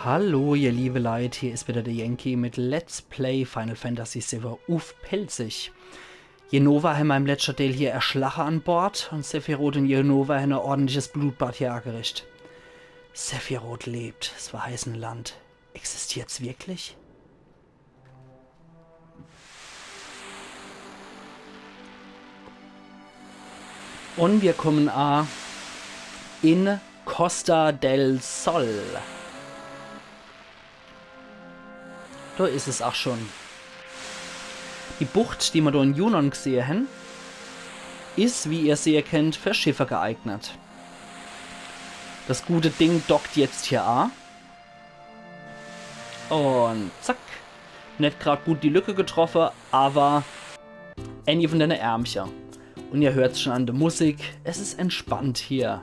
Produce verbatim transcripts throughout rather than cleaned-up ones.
Hallo, ihr liebe Leit, hier is wieder der Yankee mit Let's Play Final Fantasy siwwe uff Pälzisch. Jenova hämmer im letschte Deel hier erschlache an Bord un Sephiroth un Jenova hän e ordentliches Blutbad hier agericht. Sephiroth lebt, es verheißene Land. Existiert's wirklich? Un mir kommen a in Costa del Sol. Do is es ach schon. Die Bucht, die mer do in Junon gsehe hän, is, wie ihr sehe kennt, für Schiffe geeignet. Das gute Ding dockt jetzt hier a. Un zack. Net grad gut die Lücke getroffe, awwer äni vun dene Ärmcher. Un ihr hört's schon an de Musik, es is entspannt hier.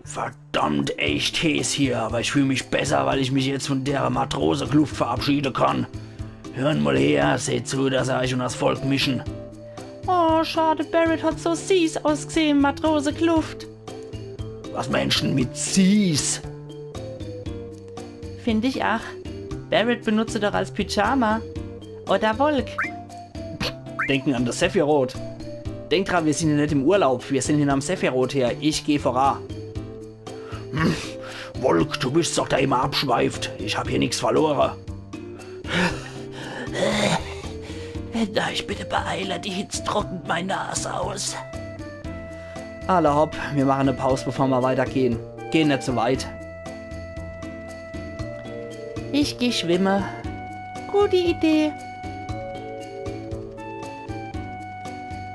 Verdammt echt heeß hier, awwer ich fühl mich besser, weil ich mich jetzt vun dere Matrosekluft verabschiede kann. Hört mol her, seht zu, dass er eich unners Volk mischen. Oh, schade, Barret hat so sieß ausgsehe, Matrosekluft. Was meensch dann mit sieß? Find ich ach. Barret benutzt se doch als Pyjama. Oder Wolk. Denken an de Sephiroth. Denk dran, mir sin hier net im Urlaub. Mir sin hier am Sephiroth her. Ich geh vora. Hm, Wolk, du bisch doch der, der immer abschweift. Ich hab hier nix verlore. Wenn eich bitte beeile, die Hitz trocknet mei Nas aus. Alla hopp, mir machen e Paus, bevor mer weitergehen. Gehen net zu weit. Ich geh schwimme. Gute Idee.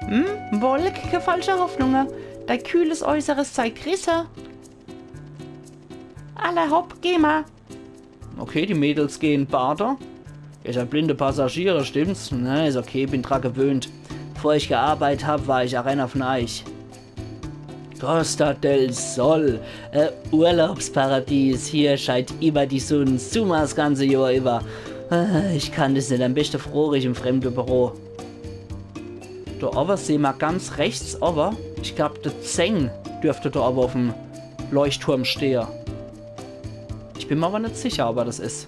Hm, Wolk, kä falsche Hoffnunge. Dei kühles Äußeres zeigt Risse. Alla hopp, geh mol. Okay, die Mädels gehen bade. Ihr seid blinde Passagiere, stimmt's? Ne, is okay, bin dra gewöhnt. Bevor ich gearbeit hab, war ich ach einer vun eich. Costa del Sol, äh, Urlaubsparadies. Hier scheint immer die Sunn, Summer, s ganze Johr iwwer. Äh, ich kann des net, am beschte fror ich im Fremdebüro. Do owwe sehn mer ganz rechts owwe, ich glaab, de Tseng dürft do owwe uff'm Leuchtturm stehe. Ich bin mer awwer net sicher, ob er des is.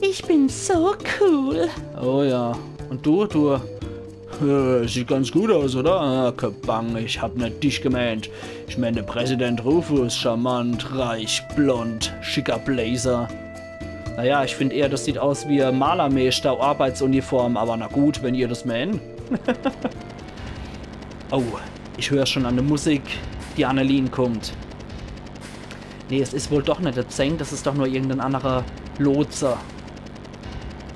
Ich bin so cool. Oh ja. Un du, du, äh, sieht ganz gut aus, oder? Ah, kä Bang, ich hab net dich gemeent. Ich meen de Präsident Rufus, charmant, reich, blond, schicker Blazer. Naja, ich find eher, des sieht aus wie e Malermeeschter-Arbeitsuniform, awwer na gut, wenn ihr des meent. Oh, ich hör schon an de Musik, die Annelien kummt. Nee, es is wohl doch net de Tseng, des is doch nur irgend en annere Lotse,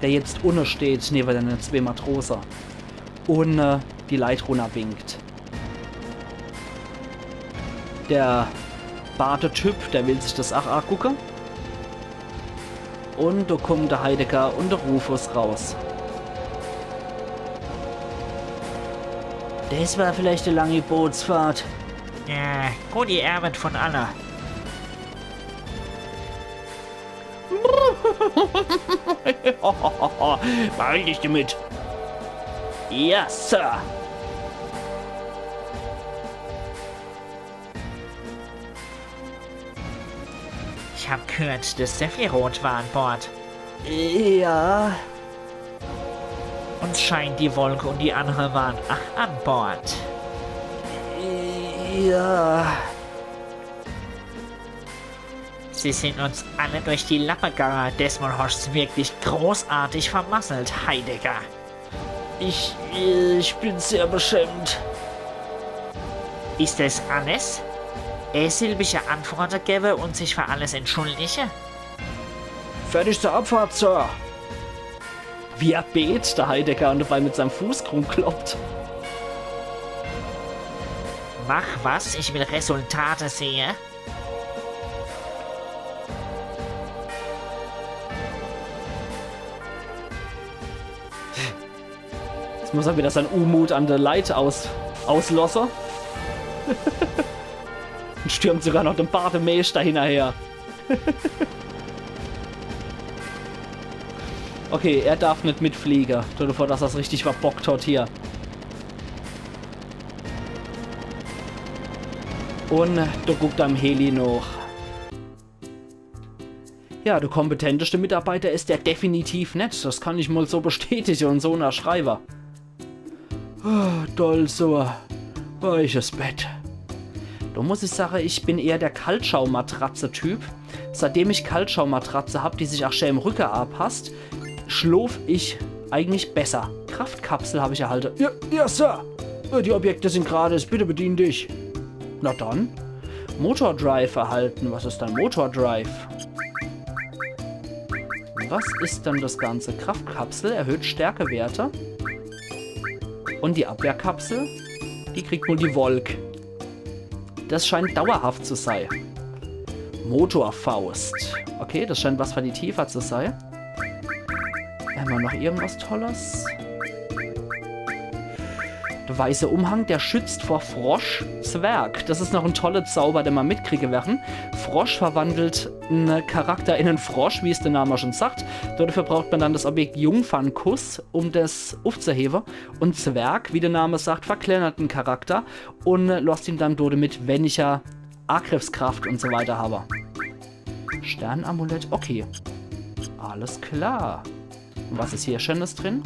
der jetzt unne steht, newe dene zwee Matrose. Un, äh, die Leit runnerwinkt. Der Bade-Typ, der will sich des ach agucke. Un do kummen de Heidegger un de Rufus raus. Des war vielleicht e langi Bootsfahrt. Ja, gudi Ärwet vun alle. Beeil dich demit. Ja, Sir. Ich hab gehört, de Sephiroth war an Bord. Ja. Un scheint, die Wolk un die annere waren ach an Bord. Ja. Sie sin uns alle durch die Lappe gange. Desmol hoscht's wirklich großartig vermasselt, Heidegger. Ich, äh, ich bin sehr beschämt. Is des alles? Eesilbische Antworte gewwe un sich für alles entschuldige? Fertig zur Abfahrt, Sir. Wie er beedt, de Heidegger, un dabei mit seinem Fuß rumkloppt. Mach was, ich will Resultate sehe. Jetzt muss er wieder sein Unmut an de Leit aus-, auslosse. Un stürmt sogar noch dem Bademeeschter hinnerher. Okay, er darf net mitfliege. Stell der vor, dass er's richtig verbockt hat hier. Un do guckt er em Heli noch. Ja, de kompetenteste Mitarbeiter is der definitiv net. Das kann ich mol so bestätige un so unnerschreiwe. Ah, doll so e weiches Bett. Do muss ich sage, ich bin eher der Kaltschaumatratze-Typ. Seitdem ich Kaltschaumatratze hab, die sich ach schää im Rücke aapasst, schlof ich eigentlich besser. Kraftkapsel hab ich erhalte. Ja, ja, Sir. Äh, die Objekte sind gratis. Bitte bedien dich. Na dann. Motordrive erhalten. Was is dann Motordrive? Was is dann das Ganze? Kraftkapsel erhöht Stärkewerte. Un die Abwehrkapsel, die kriegt mol die Wolk. Das scheint dauerhaft zu sei. Motorfaust. Okay, das scheint was für die Tifa zu sei. Hämmer noch irgendwas Tolles? De weiße Umhang, der schützt vor Frosch, Zwerg. Das is noch en tolle Zauber, den mer mitkriege werre. Frosch verwandelt en Charakter in en Frosch, wie's de Name schon sagt. Dodefür braucht mer dann das Objekt Jungfernkuss, um das ufzuhewe. Un Zwerg, wie de Name sagt, verkleinert en Charakter un losst ihn dann dodemit weniger Angriffskraft un so weiter hawwe. Sternamulett, okay. Alles klar. Un was is hier Schönes drin?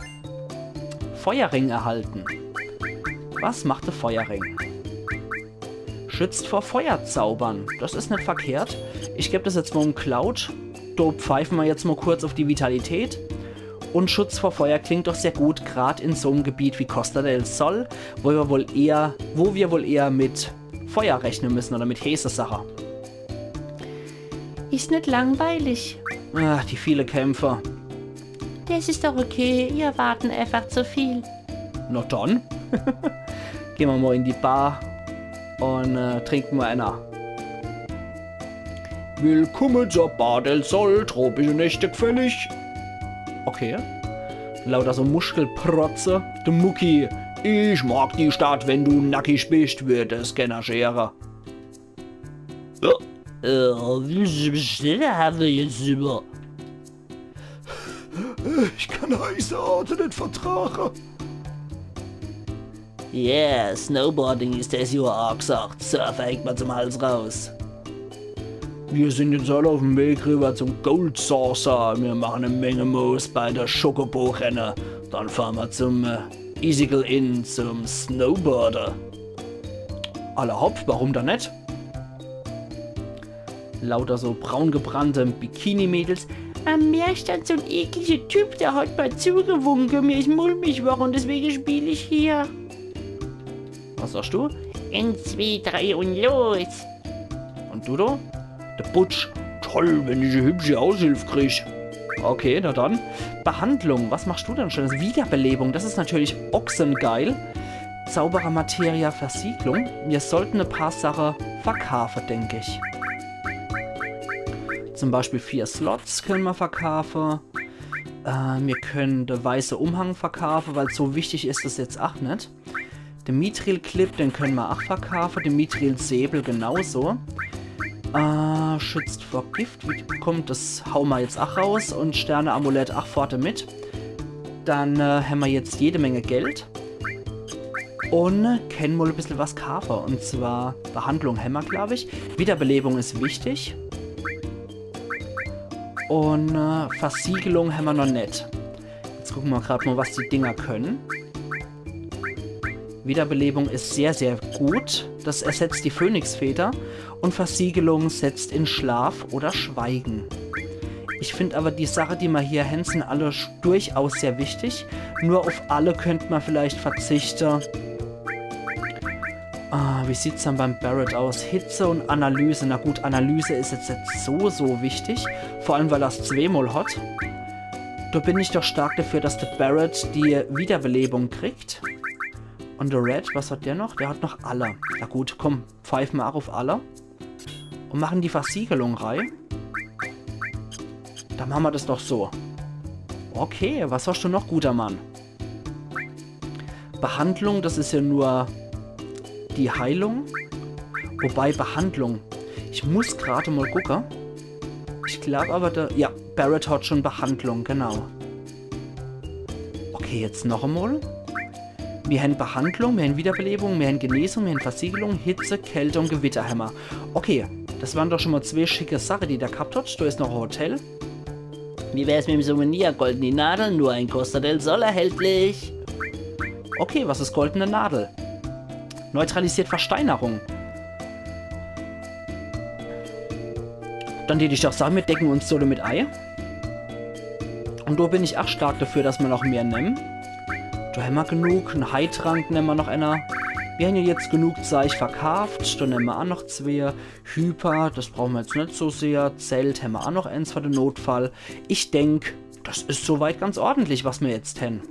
Feuerring erhalten. Was macht de Feuerring? Schützt vor Feuerzaubern. Das is net verkehrt. Ich geb das jetzt mol em Cloud. Do pfeife mer jetzt mol kurz uf die Vitalität. Un Schutz vor Feuer klingt doch sehr gut, grad in so'm Gebiet wie Costa del Sol, wo mer wohl eher, wo mer wohl eher mit Feuer rechne müsse oder mit heeße Sache. Is net langweilig. Ach, die viele Kämpfe. Das is doch okay, ihr erwarten einfach zu viel. Na dann. Gehn mer mol in die Bar un äh, trinke mer ääner. Willkumme zur Bar del Sol, tropische Nächte gefällig. Okay. Lauter so Muschkelprotze. De Mucki. Ich mag die Stadt, wenn du nackig bist, wird es keiner schere. Äh, wie viel Stelle haben wir jetzt über? Ich kann heiße Orte net vertrage. Yeah, Snowboarding is des Johr aagesagt. Surfer hängt mer zum Hals raus. Wir sind jetzt alle auf'm Weg rüber zum Gold Saucer. Wir machen e Menge Moos bei der Chocobo-Renne. Dann fahren wir zum äh, Easycle Inn zum Snowboarder. Alla hopp, warum dann net? Lauter so braungebrannte Bikini-Mädels. Am Meer stand so'n ekliger Typ, der hat mir zugewunken. Mir is mulmig worre un deswege spiel ich hier. Was sagst du? Eins, zwei, drei un los. Un du do? De Butch. Toll, wenn ich e hübsche Aushilf krieg. Okay, na dann. Behandlung, was machst du denn Schönes? Wiederbelebung, das is natürlich ochsengeil. Zauberer Materia Versiegelung. Mir sollten e paar Sache verkaafe, denk ich. Zum Beispiel vier Slots könne mer verkaafe. Äh, mir könne de weiße Umhang verkaafe, weil so wichtig is es jetzt ach net. De Mithril-Clip, den könne mer ach verkaafe. De Mithril-Säbel genauso. Äh, schützt vor Gift. Wie kommt, das haue mer jetzt ach raus. Un Sterne-Amulett ach fort demit. Dann äh, hämmer jetzt jede Menge Geld. Un kenne mol e bissel was kaafe. Un zwar Behandlung hämmer, glaub ich. Wiederbelebung is wichtig. Un äh, Versiegelung hämmer noch net. Jetzt gucke mer grad mol, was die Dinger könne. Wiederbelebung is sehr, sehr gut. Das ersetzt die Phönixfeder. Un Versiegelung setzt in Schlaf oder Schweigen. Ich find aber, die Sache, die mer hier hen, sin alle sch- durchaus sehr wichtig. Nur uf alle könnt mer vielleicht verzichte. Ah, wie sieht's dann beim Barret aus? Hitze un Analyse. Na gut, Analyse is jetzt net so, so wichtig. Vor allem, weil er's zweemol hat. Do bin ich doch stark dafür, dass de Barret die Wiederbelebung kriegt. Un de Red, was hat der noch? Der hat noch alle. Na gut, komm, pfeife mer ach uf alle. Un machen die Versiegelung rei. Dann mache mer das doch so. Okay, was hast du noch, guter Mann? Behandlung, das is ja nur die Heilung. Wobei Behandlung. Ich muss grad mol gucke. Ich glaub aber, der, ja, Barret hat schon Behandlung, genau. Okay, jetzt noch emol. Mir hen Behandlung, mir hen Wiederbelebung, mir hen Genesung, mir hen Versiegelung, Hitze, Kälte un Gewitter hämmer. Okay, Das waren doch schon mal zwee schicke Sache, die der gehabt hat. Do is noch e Hotel. Wie wär's mit dem Souvenir? Goldene Nadel, nur in Costa del Sol erhältlich. Okay, was is goldene Nadel? Neutralisiert Versteinerung. Dann deet ich doch sage, mir decke uns so damit ei. Und do bin ich ach stark dafür, dass mir noch mehr nemme. Do hämmer genug. En Heiltrank nemme mer noch enner. Mir hän jo jetzt genug Zeich verkaaft. Do nemme mer ach noch zwee. Hyper, das brauche mer jetzt net so sehr. Zelt hämmer ach noch ens für de Notfall. Ich denk, das is soweit ganz ordentlich, was mir jetzt hän.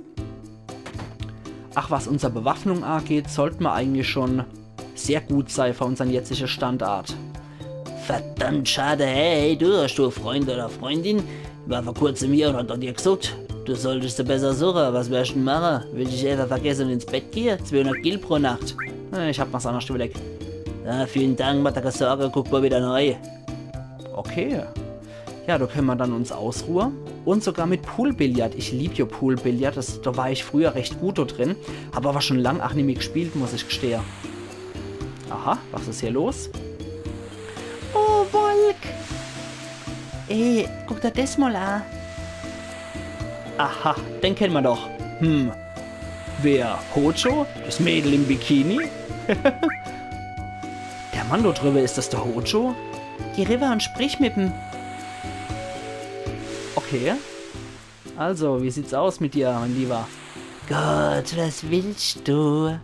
Ach, was unser Bewaffnung ageht, sollt mer eigentlich schon sehr gut sei für unsern jetzige Standard. Verdammt schade, hey, du, hast du e Freund oder Freundin? War vor kurzem hier und hat nach dir gesucht. Du solltest se besser suche. Was wärst denn mache? Willst dich einfach vergesse und ins Bett gehe? Zweehundert Gil pro Nacht. Äh, ich hab was annerscht überlegt. Ja, vielen Dank, mach dir keine Sorge, guck mal wieder neu. Okay. Ja, do könne mer dann uns ausruhe. Und sogar mit Poolbillard. Ich lieb jo Poolbillard. Das, do war ich früher recht gut do drin. Hab aber schon lang ach nimmi gespielt, muss ich gestehe. Aha, was is hier los? Oh, Wolk! Ey, guck dir des mal a. Aha, den kennt mer doch. Hm. Wer? Hojo? Das Mädel im Bikini? Der Mann do drüber, is das der Hojo? Geh rüber und sprich mit em. Okay. Also, wie sieht's aus mit dir, mein Lieber? Gott, was willst du?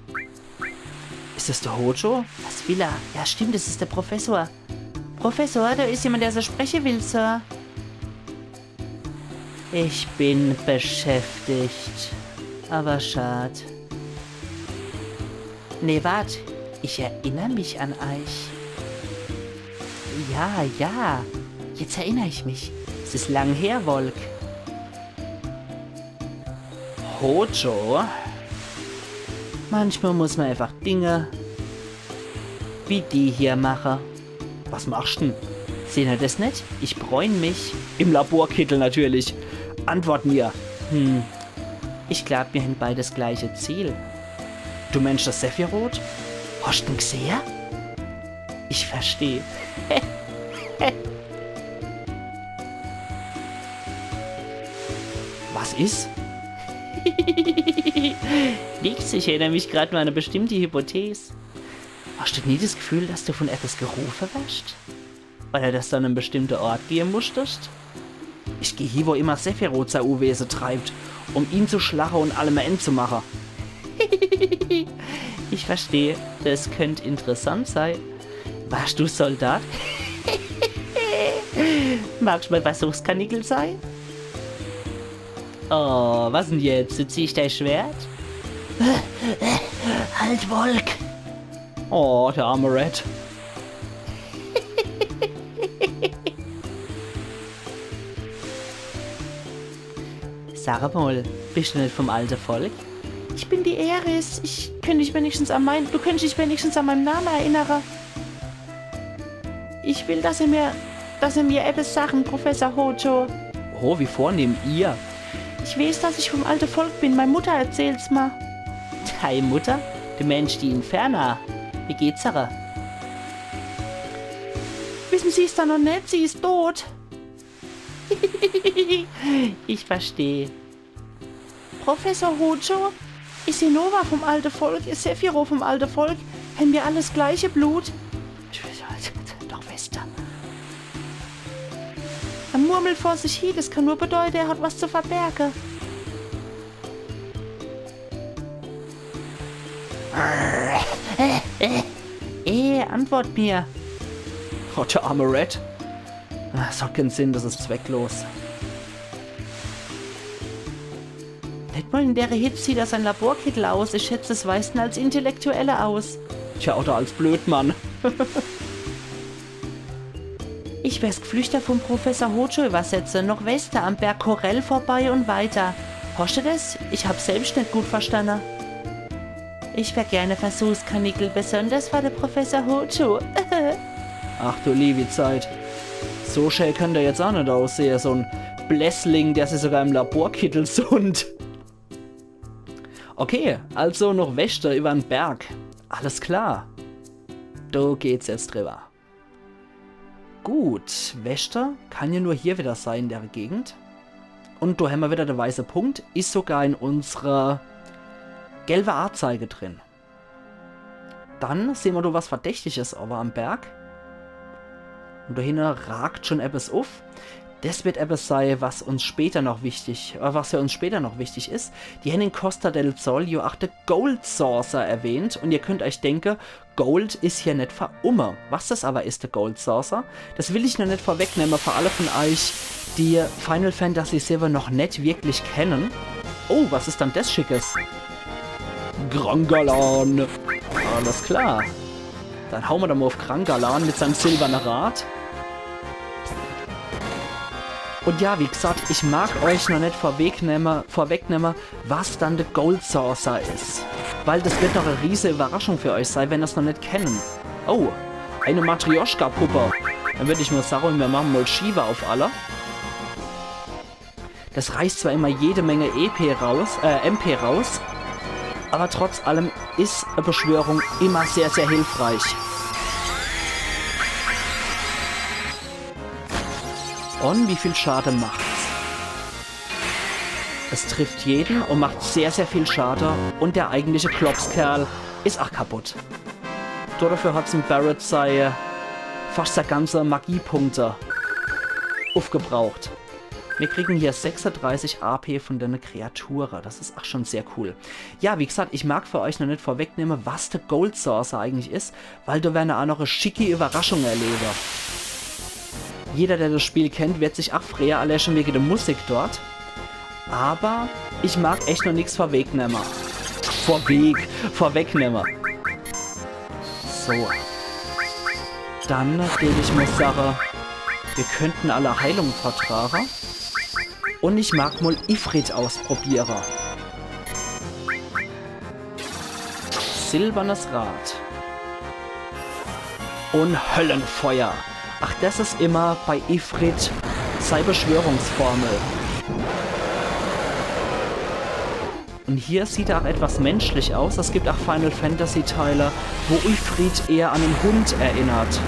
Is das der Hojo? Was will er? Ja, stimmt, das is der Professor. Professor, da is jemand, der se spreche will, Sir. Ich bin beschäftigt. Aber schad. Nee, wart. Ich erinner mich an eich. Ja, ja. Jetzt erinner ich mich. S is lang her, Wolk. Hojo? Manchmal muss mer einfach Dinge wie die hier mache. Was machst denn? Sehn er des net? Ich bräun mich. Im Laborkittel natürlich. Antwort mir. Hm. Ich glaub, mir hän beides gleiche Ziel. Du meenst das Sephiroth? Hast du'n gsehe? Ich versteh. Was is? Nix, ich erinner mich grad nur an e bestimmte Hypothese. Hast du nie das Gefühl, dass du von etwas gerufen wirst? Oder dass du an einen bestimmten Ort gehen musstest? Ich geh hie, wo immer Sephiroth sein Unwesen treibt, um ihn zu schlagen und allem ein Ende zu machen. Ich verstehe, das könnte interessant sein. Warst du Soldat? Magst du mein Versuchskanickel sein? Oh, was denn jetzt? Zieh ich dein Schwert? Halt, Wolk! Oh, der arme Red. Sag mal, bist du nicht vom alten Volk? Ich bin die Aeris. Ich könnte dich wenigstens an mein, du könntest dich wenigstens an meinen Namen erinnern. Ich will, dass ihr mir, dass ihr mir etwas sagt, Professor Hojo. Oh, wie vornehm, ihr. Ich weiß, dass ich vom alten Volk bin. Meine Mutter erzählt's mir. Deine Mutter? Du meinst die Inferna? Wie geht's ihr? Wissen Sie's dann noch nicht? Sie ist tot. Ich verstehe. Professor Hojo? Ist Jenova vom alten Volk? Ist Sephiroth vom alten Volk? Haben wir alles gleiche Blut? Doch, Wester. Er murmelt vor sich hin, das kann nur bedeuten, er hat was zu verbergen. Äh, antwort mir. Oh, der arme Red. Ah, das hat keinen Sinn, das ist zwecklos. Nicht mal in der Hitze zieht er sein Laborkittel aus. Ich schätze, es weist ihn als Intellektueller aus. Tja, oder als Blödmann. Ich werd's Geflüster vom Professor Hojo übersetzen. Noch Wester am Berg Corel vorbei und weiter. Hast du das? Ich hab's selbst nicht gut verstanden. Ich wär gerne Versuchskanickel, besonders für den Professor Hojo. Ach du liebe Zeit. So schön kann der jetzt auch nicht aussehen, so ein Blessling, der sich sogar im Laborkittel sonnt. Okay, also noch Wester übern Berg. Alles klar. Do geht's jetzt drüber. Gut, Wächter kann ja nur hier wieder sei in der Gegend. Un do hämmer wieder de weiße Punkt, is sogar in unsrer gelbe Anzeige drin. Dann sehn mer do was Verdächtiges owwe am Berg. Un do hinne ragt schon ebbes uff. Des wird ebbes sei, was uns später noch wichtig, äh, was für uns später noch wichtig is. Die hän in Costa del Sol jo ach de Gold Saucer erwähnt. Un ihr könnt euch denke, Gold is hier net verumme. Was des awwer is, de Gold Saucer, des will ich noch net vorwegnemme für alle von euch, die Final Fantasy siwwe noch net wirklich kennen. Oh, was is dann des Schickes? Grangalan. Alles klar. Dann haue mer doch mol uff Grangalan mit seinem silberne Rad. Un ja, wie gesagt, ich mag euch noch net vorwegnemme, vorwegnemme, was dann de Gold Saucer is. Weil des wird noch e riese Überraschung für euch sei, wenn ihr's noch net kennen. Oh, eine Matryoshka-Puppe. Dann würd ich mol sage, mir mache mol Shiva uff alle. Des reißt zwar immer jede Menge E P raus, äh, M P raus, awwer trotz allem is e Beschwörung immer sehr, sehr hilfreich. Un wie viel Schade macht's? Es trifft jeden un macht sehr, sehr viel Schade. Un der eigentliche Klopskerl is ach kaputt. Dodefür hat's em Barret sei, fast sei ganze Magiepunkte uffgebraucht. Mir kriegen hier sechsunddreißig A P von dene Kreature. Des is ach schon sehr cool. Ja, wie gesagt, ich mag für euch noch net vorwegnemme, was de Gold Saucer eigentlich is, weil do werre ach noch e schicki Überraschung erlewe. Jeder, der des Spiel kennt, wird sich ach freie, allee schon wege de Musik dort. Awwer ich mag echt noch nix vorwegnemme. Vorweg, vorwegnemme. So. Dann deet ich mol sage, mir könnten alle Heilung vertrage. Un ich mag mol Ifrit ausprobiere. Silbernes Rad. Un Höllenfeuer. Ach, des is immer bei Ifrit sei Beschwörungsformel. Un hier sieht er ach etwas menschlich aus. Es gibt ach Final Fantasy Teile, wo Ifrit eher an en Hund erinnert.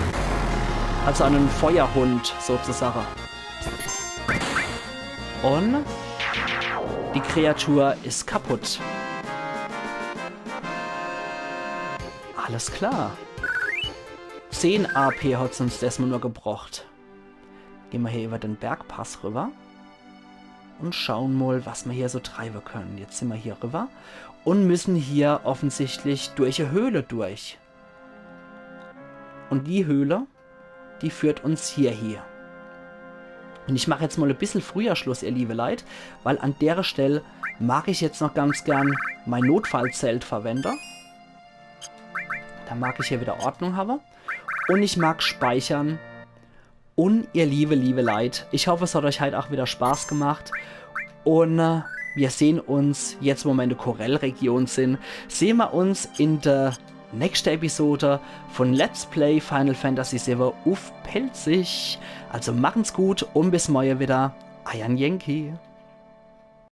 Also an en Feuerhund sozusage. Un die Kreatur is kaputt. Alles klar. Zehn A P hat's uns desmol nur gebrocht. Gehn mer hier iwwer den Bergpass riwwer un schauen mol, was mer hier so treiwe können. Jetzt sin mer hier riwwer un müssen hier offensichtlich durch e Höhle durch. Un die Höhle, die führt uns hierhie. Un ich mach jetzt mol e bissel früher Schluss, ihr liebe Leit, weil an dere Stell mag ich jetzt noch ganz gern mei Notfallzelt verwende. Do mag ich hier wieder Ordnung habe. Un ich mag speichere. Un ihr liebe, liebe Leit, ich hoff, es hat euch heit ach wieder Spaß gemacht. Un, äh, mir sehn uns, jetzt wo mer in de Corel-Region sin, sehn mer uns in de nächschte Episode von Let's Play Final Fantasy siwwe uff Pälzisch. Also machen's gut un bis morje wieder. Eier Yankee.